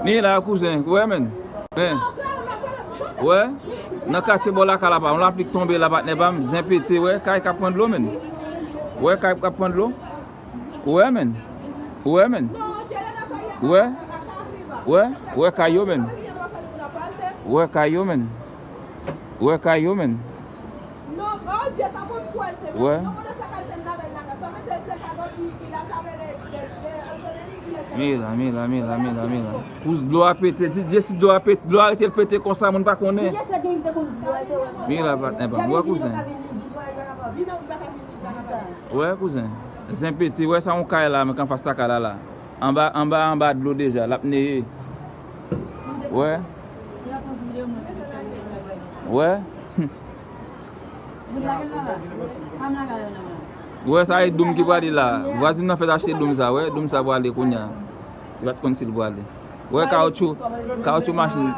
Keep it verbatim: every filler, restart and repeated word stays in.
Ni la, kouzen, ou wè, menn? Men, ou wè, nan katye bò lakay la, pa, yon lapli k tonbe la, patnè pa m, zen pete, ou wè, kay k ap pran dlo, menn. Ou wè, kay k ap pran dlo. Ou wè, menn? Ou wè, menn? Ou wè? Ou wè? Ou wè kay yo, menn? Ou wè kay yo, menn? Ou wè kay yo, menn? Ou wè? Mila, mila, mila, mila, mila. Kous dlo a pete, di Dye si dlo a pete, dlo a rete l pete konsa, moun pa konnen. Mila, patnè pa m. Ou wè, kouzen? Ou wè, kouzen? Zen pete, ou wè sa yon kay la, men k anfas lakay la la. Anba, anba, anba dlo deja, l ap neye. Ou wè? Ou wè? Ou wè sa e doum ki prale la. Vwazin nan fèk achte doum sa, ou wè? Doum sa prale kounye a. Li pa t konn si l prale. Ou wè kawotchou, kawotchou machin.